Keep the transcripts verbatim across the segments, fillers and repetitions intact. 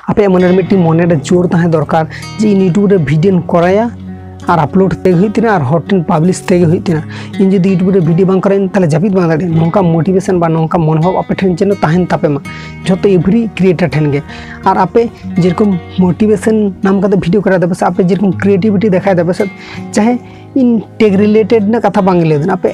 ᱟᱯᱮᱭᱟᱜ ᱢᱚᱱᱮ ᱨᱮ ᱢᱤᱫᱴᱤᱡ ᱢᱚᱱᱮ ᱨᱮ ᱡᱳᱨ ᱛᱟᱦᱮᱸ ᱫᱚᱨᱠᱟᱨ ᱡᱮ ᱤᱧ YouTube ᱨᱮ ᱵᱷᱤᱰᱤᱭᱳᱧ ᱠᱚᱨᱟᱭᱟ ᱟᱨ ᱟᱯᱞᱳᱰ ᱛᱮᱜᱮ ᱦᱩᱭᱩᱜ ᱛᱤᱧᱟ ᱟᱨ ᱦᱚᱲ ᱴᱷᱮᱱ ᱯᱟᱵᱽᱞᱤᱥ ᱛᱮᱜᱮ ᱦᱩᱭᱩᱜ ᱛᱤᱧᱟ᱾ ᱤᱧ ᱡᱩᱫᱤ YouTube ᱨᱮ ᱵᱷᱤᱰᱤᱭᱳ ᱵᱟᱝ ᱠᱚᱨᱟᱣᱤᱧ, ᱛᱟᱦᱚᱞᱮ ᱡᱟᱹᱯᱤᱫ ᱵᱟᱝ ᱫᱟᱲᱮᱭᱟᱜᱼᱟ᱾ ᱱᱚᱝᱠᱟ ᱢᱳᱴᱤᱵᱷᱮᱥᱚᱱ ᱵᱟ ᱱᱚᱝᱠᱟ ᱢᱚᱱᱳᱵᱷᱟᱵ ᱟᱯᱮ ᱴᱷᱮᱱ ᱡᱮᱱᱚ ᱛᱟᱦᱮᱱ ᱛᱟᱯᱮ ᱢᱟ, ᱡᱷᱚᱛᱚ ᱮᱵᱷᱨᱤ ᱠᱨᱤᱭᱮᱴᱟᱨ ᱴᱷᱮᱱ ᱜᱮ᱾ ᱟᱨ ᱟᱯᱮ ᱡᱮᱨᱚᱠᱚᱢ ᱢᱳᱴᱤᱵᱷᱮᱥᱚᱱ ᱧᱟᱢ ᱠᱟᱛᱮ ᱵᱷᱤᱰᱤᱭᱳ ᱠᱚᱨᱟᱣ ᱫᱟᱯᱮ ᱥᱮ, ᱟᱯᱮ ᱡᱮᱨᱚᱠᱚᱢ ᱠᱨᱤᱭᱮᱴᱤᱵᱷᱤᱴᱤ ᱫᱮᱠᱷᱟᱭ ᱫᱟᱯᱮ ᱥᱮ, ᱪᱟᱦᱮ ᱤᱧ ᱴᱮᱠ ᱨᱤᱞᱮᱴᱮᱰ ᱨᱮᱱᱟᱜ ᱠᱟᱛᱷᱟ ᱵᱟᱝ ᱞᱟᱹᱭ ᱫᱟ, ᱟᱯᱮ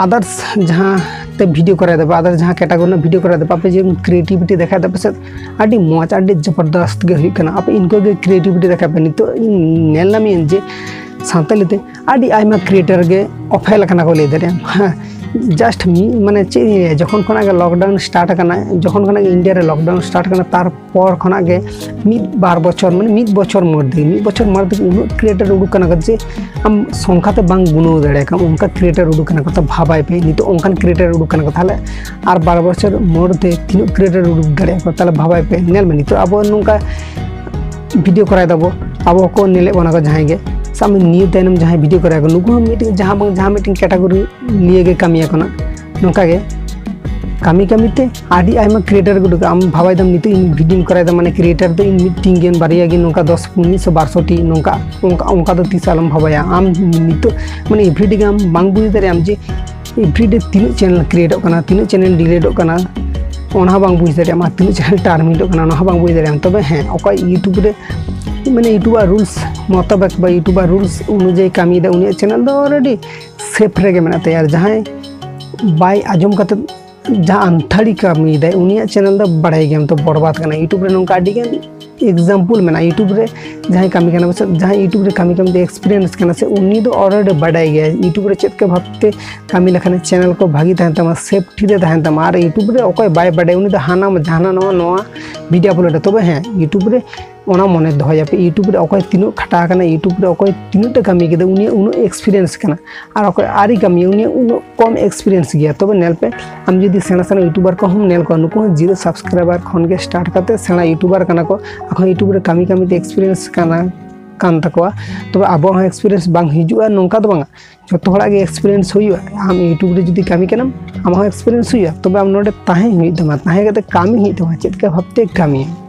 ᱟᱫᱟᱨᱥ ᱡᱟᱦᱟᱸ ᱛᱮ ᱵᱷᱤᱰᱤᱭᱳ ᱠᱚᱨᱟᱣ ᱫᱟᱯᱮ, ᱟᱫᱟᱨᱥ ᱡᱟᱦᱟᱸ ᱠᱮᱴᱟᱜᱚᱨᱤ ᱨᱮᱱᱟᱜ ᱵᱷᱤᱰᱤᱭᱳ ᱠᱚᱨᱟᱣ ᱫᱟᱯᱮ, ᱟᱯᱮ ᱡᱮᱨᱚᱠᱚᱢ ᱠᱨᱤᱭᱮᱴᱤᱵᱷᱤᱴᱤ ᱫᱮᱠᱷᱟᱭ ᱫᱟᱯᱮ ᱥᱮ, ᱟᱹᱰᱤ ᱢᱚᱡᱽ, ᱟᱹᱰᱤ ᱡᱚᱵᱚᱨᱫᱚᱥᱛ ᱜᱮ ᱦᱩᱭᱩᱜ ᱠᱟᱱᱟ᱾ ᱟᱯᱮ ᱤᱱᱠᱟᱹ ᱜᱮ ᱠᱨᱤᱭᱮᱴᱤᱵᱷᱤᱴᱤ ᱫᱮᱠᱷᱟᱭ ᱯᱮ᱾ ᱱᱤᱛᱚᱜ ᱤᱧ ᱧᱮᱞ ᱧᱟᱢᱮᱫ ᱡᱮ ᱥᱟᱱᱛᱟᱞᱤ ᱛᱮ ᱟᱹᱰᱤ ᱟᱭᱢᱟ ᱠᱨᱤᱭᱮᱴᱟᱨ ᱜᱮ ᱚᱯᱷᱮᱞ ᱟᱠᱟᱱᱟ ᱠᱚ ᱞᱟᱹᱭ ᱫᱟᱲᱮᱭᱟᱜᱼᱟ᱾ ᱦᱮᱸ, ᱡᱟᱥᱴ ᱢᱤᱫ, ᱢᱟᱱᱮ ᱪᱮᱫ ᱤᱧ ᱞᱟᱹᱭᱟ, ᱡᱚᱠᱷᱚᱱ ᱠᱷᱚᱱᱟᱜ ᱜᱮ ᱞᱚᱠᱰᱟᱣᱩᱱ ᱥᱴᱟᱨᱴ ᱟᱠᱟᱱᱟ, ᱡᱚᱠᱷᱚᱱ ᱠᱷᱚᱱᱟᱜ ᱜᱮ ᱤᱱᱰᱤᱭᱟ ᱨᱮ ᱞᱚᱠᱰᱟᱣᱩᱱ ᱥᱴᱟᱨᱴ ᱟᱠᱟᱱᱟ, ᱛᱟᱨᱯᱚᱨ ᱠᱷᱚᱱᱟᱜ ᱜᱮ ᱢᱤᱫ ᱵᱟᱨ ᱵᱚᱪᱷᱚᱨ, ᱢᱟᱱᱮ ᱢᱤᱫ ᱵᱚᱪᱷᱚᱨ ᱢᱚᱫᱽᱫᱷᱮ, ᱢᱤᱫ ᱵᱚᱪᱷᱚᱨ ᱢᱚᱫᱽᱫᱷᱮ ᱩᱱᱟᱹᱜ ᱠᱨᱤᱭᱮᱴᱟᱨ ᱩᱰᱩᱠ ᱠᱟᱱᱟ ᱠᱚ ᱡᱮ ᱟᱢ ᱥᱚᱝᱠᱷᱟ ᱛᱮ ᱵᱟᱝ ᱜᱩᱱᱟᱹᱣ ᱫᱟᱲᱮᱭᱟᱜ ᱠᱟᱱᱟ, ᱚᱱᱠᱟ ᱠᱨᱤᱭᱮᱴᱟᱨ ᱩᱰᱩᱠ ᱠᱟᱱᱟ ᱠᱚ᱾ ᱛᱚ ᱵᱷᱟᱵᱟᱭ ᱯᱮ, ᱱᱤᱛᱚᱜ ᱚᱱᱠᱟᱱ ᱠᱨᱤᱭᱮᱴᱟᱨ ᱩᱰᱩᱠ ᱠᱟᱱᱟ ᱠᱚ, ᱛᱟᱦᱚᱞᱮ ᱟᱨ ᱵᱟᱨ ᱵᱚᱪᱷᱚᱨ ᱢᱚᱫᱽᱫᱷᱮ ᱛᱤᱱᱟᱹᱜ ᱠᱨᱤᱭᱮᱴᱟᱨ ᱩᱰᱩᱠ ᱫᱟᱲᱮᱭᱟᱜᱼᱟ ᱠᱚ? ᱛᱟᱦᱚᱞᱮ ᱵᱷᱟᱵᱟᱭ ᱯᱮ, ᱧᱮᱞ ᱢᱮ ᱱᱤᱛᱚᱜ ᱟᱵᱚ ᱱᱚᱝᱠᱟ ᱵᱷᱤᱰᱤᱭᱳ ᱠᱚᱨᱟᱣ ᱫᱟᱵᱚ, ᱟᱵᱚ ᱠᱚ ᱧᱮᱞᱮᱫ ᱵᱚᱱᱟ ᱠᱚ ᱡᱟᱦᱟᱸᱭ ᱜᱮ, ᱥᱟᱵ ᱢᱮ ᱱᱤᱭᱟᱹ ᱛᱟᱭᱱᱚᱢ ᱡᱟᱦᱟᱸᱭ ᱵᱷᱤᱰᱤᱭᱳ ᱠᱚᱨᱟᱣ ᱠᱚ, ᱱᱩᱠᱩ ᱦᱚᱸ ᱢᱤᱫᱴᱮᱱ ᱡᱟᱦᱟᱸ ᱵᱟᱝ ᱡᱟᱦᱟᱸ ᱢᱤᱫᱴᱮᱱ ᱠᱮᱴᱟᱜᱚᱨᱤ ᱱᱤᱭᱟᱹ ᱜᱮ ᱠᱟᱹᱢᱤᱭᱟᱠᱚ ᱱᱟᱜ᱾ ᱱᱚᱝᱠᱟ ᱜᱮ ᱠᱟᱹᱢᱤ ᱠᱟᱹᱢᱤ ᱛᱮ ᱟᱹᱰᱤ ᱟᱭᱢᱟ ᱠᱨᱤᱭᱮᱴᱟᱨ ᱠᱚ ᱩᱰᱩᱠᱚᱜᱼᱟ᱾ ᱟᱢ ᱵᱷᱟᱵᱟᱭ ᱫᱟᱢ ᱱᱤᱛᱚᱜ ᱤᱧ ᱵᱷᱤᱰᱤᱭᱳᱧ ᱠᱚᱨᱟᱣ ᱫᱟ, ᱢᱟᱱᱮ ᱠᱨᱤᱭᱮᱴᱟᱨ ᱫᱚ ᱤᱧ ᱢᱤᱫᱴᱤᱱ ᱜᱮ, ᱵᱟᱨᱭᱟ ᱜᱮ, ᱱᱚᱝᱠᱟ ᱫᱚᱥ, ᱢᱤᱫᱥᱚ, ᱵᱟᱨᱥᱚ ᱴᱤ, ᱱᱚᱝᱠᱟ, ᱚᱱᱠᱟ, ᱚᱱᱠᱟ ᱫᱚ ᱛᱤᱥ ᱟᱞᱚᱢ ᱵᱷᱟᱵᱟᱭᱟ᱾ ᱟᱢ ᱱᱤᱛᱚᱜ ᱢᱟᱱᱮ ᱮᱵᱷᱨᱤᱰᱮ ᱜᱮ ᱟᱢ ᱵᱟᱝ ᱵᱩᱡᱽ ᱫᱟᱲᱮᱭᱟᱜ ᱟᱢ ᱡᱮ ᱮᱵᱷᱨᱤᱰᱮ ᱛᱤᱱᱟᱹᱜ ᱪᱮᱱᱮᱞ ᱠᱨᱤᱭᱮᱴᱚᱜ ᱠᱟᱱᱟ, ᱛᱤᱱᱟᱹᱜ ᱪᱮᱱᱮᱞ ᱰᱤᱞᱤᱴᱚᱜ ᱠᱟᱱᱟ, ᱚᱱᱟ ᱦᱚᱸ ᱵᱟᱝ ᱵᱩᱡᱽ ᱫᱟᱲᱮᱭᱟᱜ ᱟᱢ, ᱟᱨ ᱛᱤᱱᱟᱹᱜ ᱪᱮᱱᱮᱞ ᱴᱟᱨᱢᱤᱱᱮᱴᱚᱜ ᱠᱟᱱᱟ, ᱚᱱᱟ ᱦᱚᱸ ᱵᱟᱝ ᱵᱩᱡᱽ ᱫᱟᱲᱮᱭᱟᱜ ᱟᱢ᱾ ᱛᱚᱵᱮ ᱦᱮᱸ, ᱚᱠᱚᱭ YouTube ᱨᱮ ᱢᱟᱱᱮ YouTube ᱟᱜ ᱨᱩᱞᱥ ᱢᱚᱛᱟᱵᱮᱠ ᱵᱟ YouTube ᱟᱜ ᱨᱩᱞᱥ ᱚᱱᱩᱡᱟᱭᱤ ᱠᱟᱹᱢᱤᱭᱮᱫᱟ, ᱩᱱᱤᱭᱟᱜ ᱪᱮᱱᱮᱞ ᱫᱚ ᱚᱞᱨᱮᱰᱤ ᱥᱮᱯᱷ ᱨᱮᱜᱮ ᱢᱮᱱᱟᱜ ᱛᱟᱭᱟ᱾ ᱟᱨ ᱡᱟᱦᱟᱸᱭ ᱵᱟᱭ ᱟᱸᱡᱚᱢ ᱠᱟᱛᱮ ᱡᱟᱦᱟᱸ ᱟᱱᱛᱷᱟᱲᱤ ᱠᱟᱹᱢᱤᱭᱮᱫᱟᱭ, ᱩᱱᱤᱭᱟᱜ ᱪᱮᱱᱮᱞ ᱫᱚ ᱵᱟᱲᱟᱭ ᱜᱮᱭᱟᱢ ᱛᱚ, ᱵᱚᱨᱵᱟᱫ ᱠᱟᱱᱟ᱾ YouTube ᱨᱮ ᱱᱚᱝᱠᱟ ᱟᱹᱰᱤ ᱜᱟᱱ ᱮᱠᱡᱟᱢᱯᱚᱞ ᱢᱮᱱᱟᱜᱼᱟ᱾ YouTube ᱨᱮ ᱡᱟᱦᱟᱸᱭ ᱠᱟᱹᱢᱤ ᱠᱟᱱᱟ ᱥᱮ, ᱡᱟᱦᱟᱸᱭ YouTube ᱨᱮ ᱠᱟᱹᱢᱤ ᱠᱟᱹᱢᱤ ᱛᱮ ᱮᱠᱥᱯᱤᱨᱤᱭᱮᱱᱥ ᱠᱟᱱᱟ ᱥᱮ, ᱩᱱᱤ ᱫᱚ ᱚᱞᱨᱮᱰᱤ ᱵᱟᱰᱟᱭ ᱜᱮᱭᱟᱭ YouTube ᱨᱮ ᱪᱮᱫ ᱠᱚ ᱵᱷᱟᱵᱛᱮ ᱠᱟᱹᱢᱤ ᱞᱮᱠᱷᱟᱱ ᱪᱮᱱᱮᱞ ᱠᱚ ᱵᱷᱟᱹᱜᱤ ᱛᱟᱦᱮᱱ ᱛᱟᱢᱟ, ᱥᱮᱯᱴᱤ ᱨᱮ ᱛᱟᱦᱮᱱ ᱛᱟᱢᱟ᱾ ᱟᱨ YouTube ᱨᱮ ᱚᱠᱚᱭ ᱵᱟᱭ ᱵᱟᱰᱟᱭᱟ, ᱩᱱᱤ ᱫᱚ ᱦᱟᱱᱟ ᱡᱟᱦᱟᱱᱟ ᱱᱚᱣᱟ ᱱᱚᱣᱟ ᱵᱷᱤᱰᱤᱭᱳ ᱟᱯᱞᱳᱰᱟ᱾ ᱛᱚᱵᱮ ᱦᱮᱸ, YouTube ᱨᱮ ᱚᱱᱟ ᱢᱚᱱᱮ ᱫᱚᱦᱚᱭᱟᱯᱮ, YouTube ᱨᱮ ᱚᱠᱚᱭ ᱛᱤᱱᱟᱹᱜ ᱠᱷᱟᱴᱟᱣ ᱟᱠᱟᱱᱟ, YouTube ᱨᱮ ᱚᱠᱚᱭ ᱛᱤᱱᱟᱹᱜ ᱴᱟ ᱠᱟᱹᱢᱤ ᱠᱮᱫᱟ, ᱩᱱᱤᱭᱟᱜ ᱩᱱᱟᱹᱜ ᱮᱠᱥᱯᱤᱨᱤᱭᱮᱱᱥ ᱠᱟᱱᱟ᱾ ᱟᱨ ᱚᱠᱚᱭ ᱟᱹᱣᱨᱤ ᱠᱟᱹᱢᱤᱭᱟ, ᱩᱱᱤᱭᱟᱜ ᱩᱱᱟᱹᱜ ᱠᱚᱢ ᱮᱠᱥᱯᱤᱨᱤᱭᱮᱱᱥ ᱜᱮᱭᱟ᱾ ᱛᱚᱵᱮ ᱧᱮᱞ ᱯᱮ, ᱟᱢ ᱡᱩᱫᱤ ᱥᱮᱬᱟ ᱥᱮᱬᱟ YouTuber ᱠᱚᱦᱚᱸᱢ ᱧᱮᱞ ᱠᱚᱣᱟ, ᱱᱩᱠᱩ ᱦᱚᱸ ᱡᱤᱨᱳ ᱥᱟᱵᱥᱠᱨᱟᱭᱵᱟᱨ ᱠᱷᱚᱱ ᱜᱮ ᱥᱴᱟᱨᱴ ᱠᱟᱛᱮ ᱥᱮᱬᱟ YouTuber ᱠᱟᱱᱟ ᱠᱚ᱾ ᱮᱠᱷᱚᱱ YouTube ᱨᱮ ᱠᱟᱹᱢᱤ ᱠᱟᱹᱢᱤ ᱛᱮ ᱮᱠᱥᱯᱤᱨᱤᱭᱮᱱᱥ ᱠᱟᱱᱟ, ᱠᱟᱱ ᱛᱟᱠᱚᱣᱟ᱾ ᱛᱚᱵᱮ ᱟᱵᱚᱣᱟᱜ ᱦᱚᱸ ᱮᱠᱥᱯᱤᱨᱤᱭᱮᱱᱥ ᱵᱟᱝ ᱦᱤᱡᱩᱜᱼᱟ, ᱱᱚᱝᱠᱟ ᱫᱚ ᱵᱟᱝᱟ, ᱡᱚᱛᱚ ᱦᱚᱲᱟᱜ ᱜᱮ ᱮᱠᱥᱯᱤᱨᱤᱭᱮᱱᱥ ᱦᱩᱭᱩᱜᱼᱟ᱾ ᱟᱢ YouTube ᱨᱮ ᱡᱩᱫᱤ ᱠᱟᱹᱢᱤ ᱠᱟᱱᱟᱢ, ᱟᱢᱟᱜ ᱦᱚᱸ ᱮᱠᱥᱯᱤᱨᱤᱭᱮᱱᱥ ᱦᱩᱭᱩᱜᱼᱟ᱾ ᱛᱚᱵᱮ ᱟᱢ ᱱᱚᱰᱮ ᱛᱟᱦᱮᱸ ᱦᱩᱭᱩᱜ ᱛᱟᱢᱟ, ᱛᱟᱦᱮᱸ ᱠᱟᱛᱮ ᱠᱟᱹᱢᱤ ᱦᱩᱭᱩᱜ ᱛᱟᱢᱟ, ᱪᱮᱫ ᱞᱮᱠᱟ ᱵᱷᱟᱵᱛᱮ ᱠᱟᱹᱢᱤᱭᱟ᱾